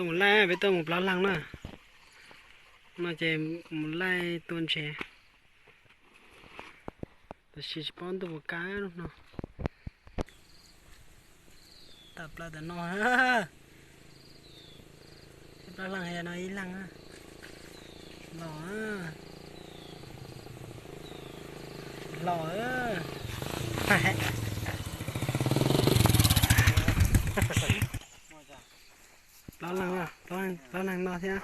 Mus laij, peb tuaj mus plaub leeg na. No ces mus laij tua ntses. Tab sis tsis paub ntuj puas kaj no. Tawm plaws tam no. Plaub leeg no ib leeg. Los, los. Plaub leeg, plaub leeg no thiab.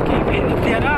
Kev phem tiag tiag na.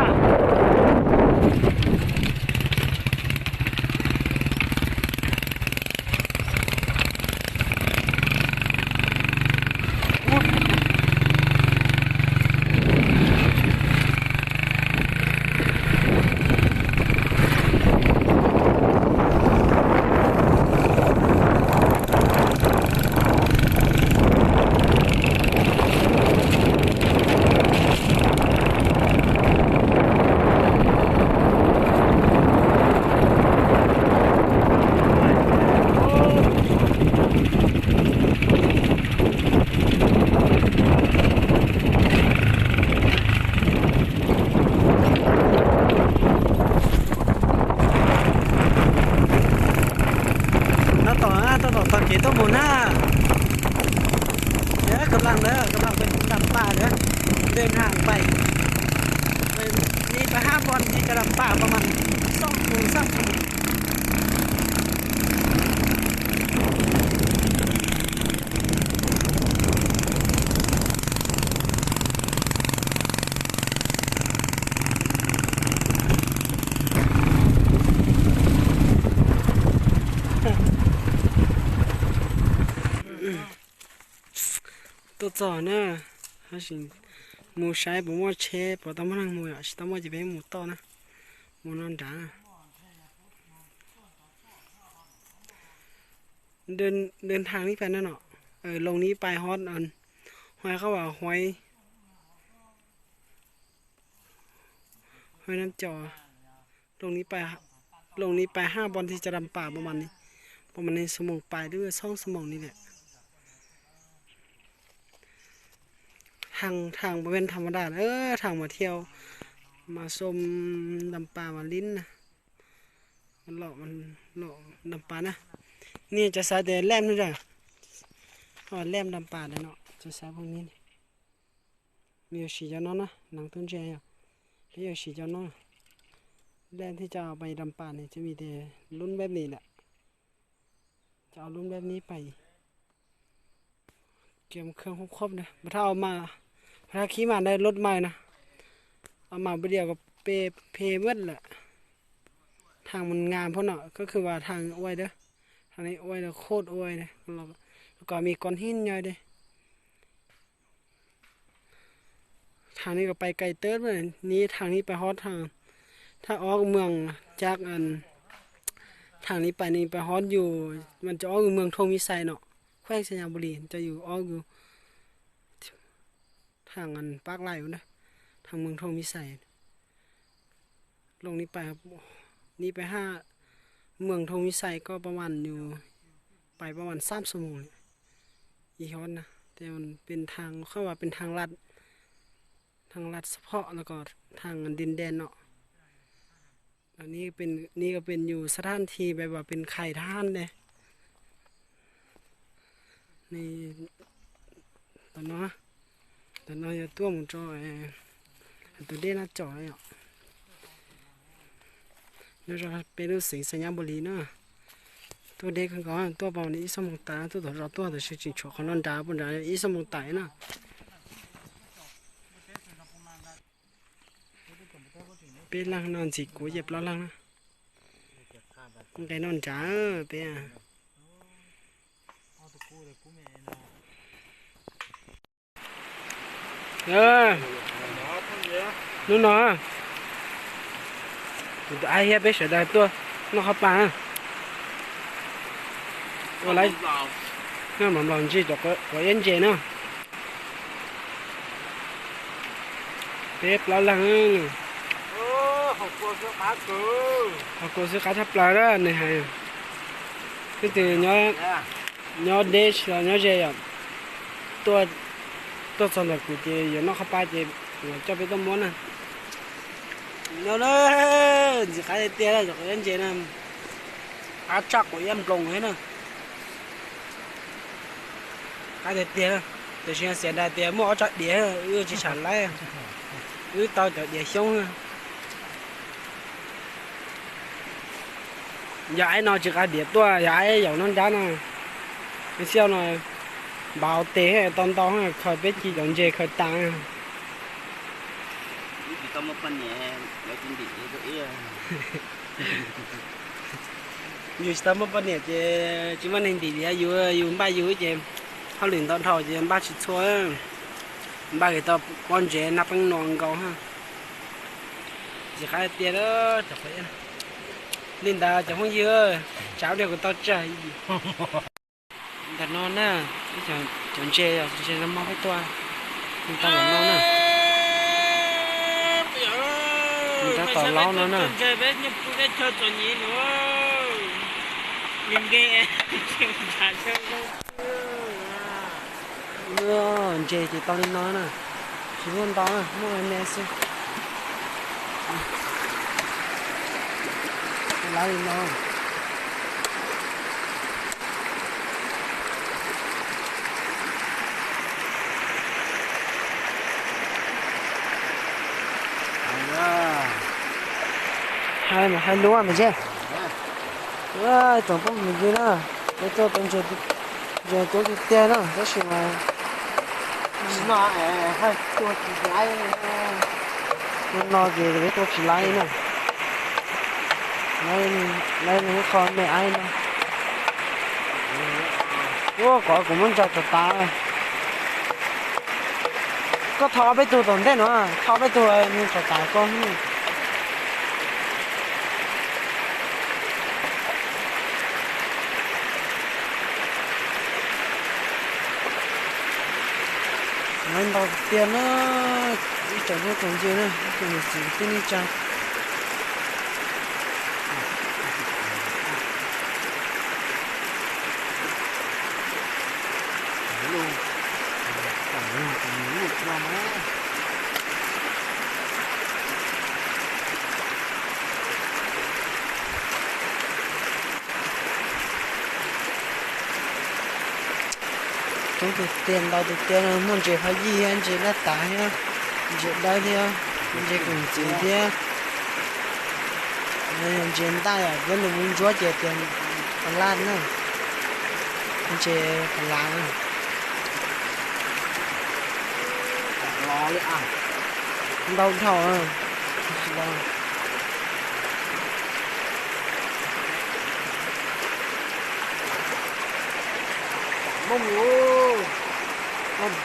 Tab tom, tab tom taug kev tuaj mus na. กำลัง นะ กำลังไปดำป่า นะ เดินทางไป นี่ไปห้าวันที่จะดำป่า ประมาณสองชั่วโมง สามชั่วโมง Tuaj txog na, mus saib puas muaj tsheb, puas tau muaj neeg mus, yog tsis tau muaj ces peb mus toj na, mus no nrad. เดินทางนี้ไปนะเนาะ เออ ลงนี้ไปฮอดอัน ห้วยเขาว่าห้วย ห้วยน้ำจอ ลงนี้ไป ลงนี้ไปห้าวันที่จะดำป่า ประมาณนี้ ประมาณนี้ ชั่วโมงปลาย หรือว่าสองชั่วโมงนี่แหละ ทาง ทางบ่แม่นธรรมดาเด้อ ทางมาเที่ยว มาชมดำป่า มาลิ้นนะ มันหลอก มันหลอกดำป่านะ นี่จะใช้แต่แหลมนี่จ้ะ อ๋อ แหลมดำป่าเลยเนาะ จะใช้พวกนี้นี่ Mày yuav siv cov no na, nws tub ntse yom. Peb yuav siv cov no. แหลมที่จะเอาไปดำป่า เนี่ย จะมีแต่รุ่นแบบนี้แหละ จะเอารุ่นแบบนี้ไป เตรียมเครื่องครบๆ นะ บ่ถ้าเอามา บ่ถ้าขี่มาในรถใหม่นะ เอามาบ่เดียวก็เปเปหมดแหละ ทางมันงามโพดเนาะ ก็คือว่าทางอ้วยเด้อ ทางนี้อ้วยเด้อ โคตรอ้วยเลย แล้วก็มีก้อนหินย่อยเด้ ทางนี้ก็ไปไกลเติบเลย นี่ทางนี้ไปฮอดทาง ถ้าออกเมืองจากอัน ทางนี้ไปนี่ไปฮอดอยู่ มันจะออกอยู่เมืองทงวิไสเนาะ แขวงไชยบุรี จะอยู่ออกอยู่ ทางอันปากไหล่พุ้นนะ ทางเมืองทงวิไส ลงนี้ไปครับ นี่ไปหาเมืองทงวิไสก็ประมาณอยู่ ไปประมาณสามชั่วโมงเนี่ย อีฮอดนะ แต่มันเป็นทาง เขาว่าเป็นทางลัด ทางลัดเฉพาะ แล้วก็ทางดินแดนเนาะ อันนี้เป็น นี่ก็เป็นอยู่สถานที่แบบว่าเป็นค่ายทหารเลย นี่ tam no, tam no yog tuaj mus rau tus dej Nab Cov yom. Nyob zos peb lub xeev Xais Nyab Npus Lis na. Tuaj deb kawg nkaus, tuaj pas ib xuab moos tas, tuaj tom zos tuaj tab sis tseem tshuav qhov no nrad, puag nrad ib xuab moos tas na. Peb leeg no ntxim kuv ces plaub leeg na. Nqe no nrad peb. Hnub no kuv tus ab thiab peb sawv daws tuaj noj qhov pa na. Ua lawv noj mov nplaum ntsis tom quav iab ntses na. Peb plaub leeg. Ho kua xwb qab tshaj plaws na nws hais. Twb tias nyob deb tsis los nyob ze yom. Tuaj txog ntawm kuv ces yuav noj qhov pa ces kuv coj peb tuaj muab na. Nyob na, ntxim qab tiag tiag na, quav iab ntses na. Qab tshaj quav iab nploos thiab na. Qab tiag tiag na. Tiam sis xiam dais tias muaj ob tsob diav wb tsis tsham laib, wb tau cov diav xyoob. Yog aib no tsis qab diav tuaj, yog aib yaum noj nrab no. Xiaj no npau tes tau ntau, khaws peb ci cov ntses khaws tas. Yus tsis tau muaj poj niam ces tsis muaj neeg ntim liam yus, yus npaj yus ces hauj lwm ntau dhau ces npaj tsis txhua. Npaj tau pob ntses naj peeb no nkaus. Ntxim qab tiag. Li ntawd cov phooj ywg, tsam ib pliag kuv tau tsawg. Ntawm no na, cov ntses, ntses no mog peb tuaj, tau ntawm no na. Tab tom laub no na. Ntses ces tau li no na, tsis muaj ntau na, muaj me xwb. Laub li no. Hais mas hais lus mas ze. Tsoom phooj ywg na, peb tuaj tau ntses, ntses coob tiag tiag na, tab sis mas no ces peb tua tsis laib na. Laib nws ib qho me aib no. Ua kom kuv muab ntsaws tov tas. Koj thau ob peb tug tom ntej no, thau ob peb tug mus tov tas koj. Laib ntau tiag na, ib tsoom phooj tsoom ywg na, ib tsoom niam txiv kwv tij neej tsa. Coob tus tiag ntau tus tiag, muaj ntses phab yij thiab, ntses daj tas thiab, ntses dawb thiab, ntses koom txiv thiab. Ntses ntaj yom, peb lus Hmoob Ntsuab ces tias pha laj na, ntses pha lav na. Ntau dhau.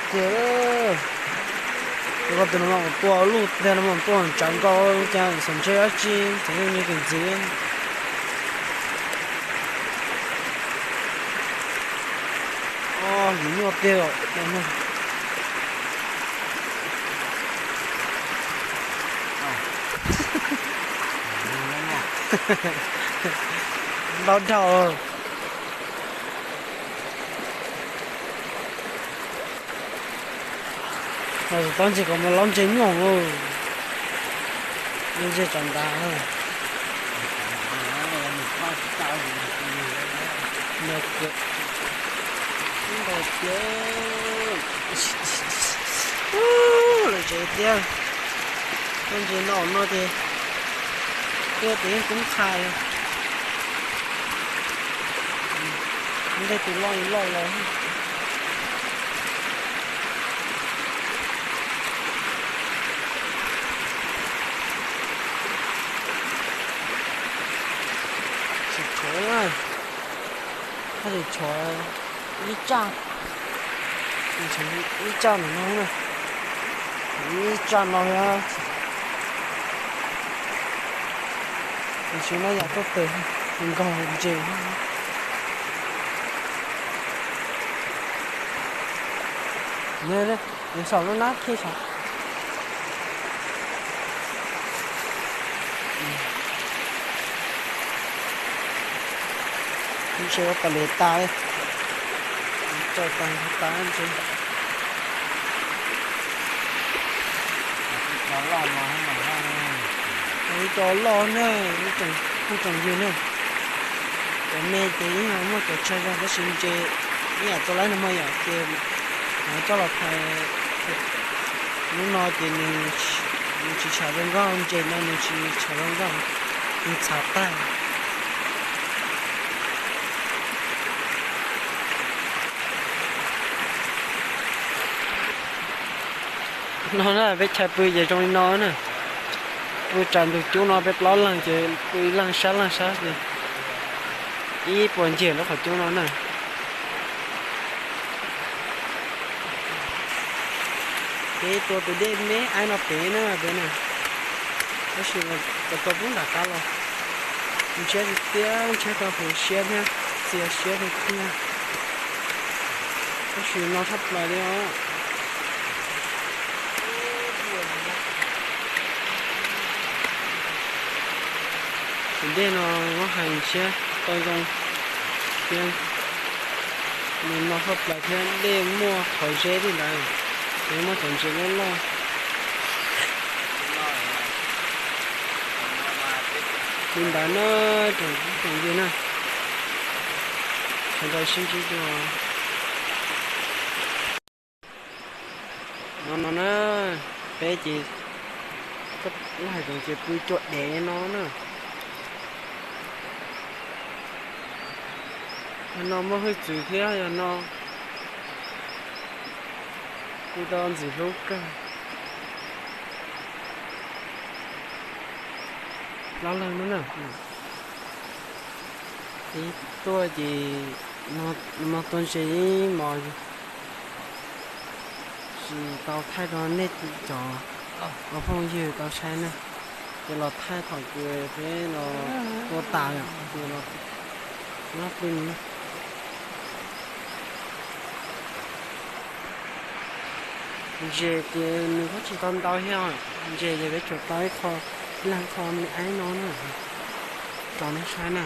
Tiag, tus no mas tua luj tiag no mas tua tsawv nkaus cas xyov ntshe dab tsi, xyov yog nws tus ntxiv. Yus nyuaj tiag. Ntau dhau. Tus tau ntses kom mus laub ntses nyuaj, ntses tsam ntas. Ntau tiag. Lawm tsev tiag. Tau ntses no no ces Tuaj ces yeej kub qha li. Ntej tus loj li loj los. Tsis tshov na, tsis tshov ib tsaj, ib tsaj no na, ib tsaj no. Tam sim no yam tuaj tes nkaug ntses. Nws saum lub nab khi saum. Ntshe ua tas li tas li, tso tas tas ntshe. Cov loj na, ib tsoom phooj tsoom ywg na, cov me ces yeej muaj cov tsawg zog tab sis ntses ib yam txaus laib no mas yom ces coj los phais. Lub no ces nws tsis tsham zoo nkauj, ntses no nws tsis tsham zoo nkauj, nws txhav tag. No na peb chaw pw ces zoo li no na. Pw tsam ntug cub no peb plaub leeg ces pw ib leeg sab leeg sab ces ib puas nyiag lub qhov cub no na. Peb tua tus dej me aib no pem na peb na. Tab sis los tua pub nram qab los, ntshiab tiag tiag, ntshiab tau hauv siab thiab txias siab tiag tiag. Tab sis no tshaj plaws li os. Tus dej no muab hais ntshiab tau zoo thiab, nws no tshaj plaws thiab dej muaj qhov zeb li ntawd, ces muaj cov ntses loj loj li ntawd na. Tsoom phooj tsoom ywg na, sawv daws sib ntsib dua. No no na, peb ces, lub hais tsoom ces pw cua dev no na. Yog no muaj hwj txwv thiab yog no kuj tau ntxim hlub kawg. Plaub leeg no na. Ib tuaj ces no tua ntses ib hmos, tsis tau thaij rau nej cov phooj ywg tau saib na, ces los thaij thaum kws peb los tua tas yom, ces los pw no na. Ntses ces nws kuj tsis tau ntau thiab, ntses ces peb tsuas tau ib qho, ib leeg qho me aib no na, tso nej saib na.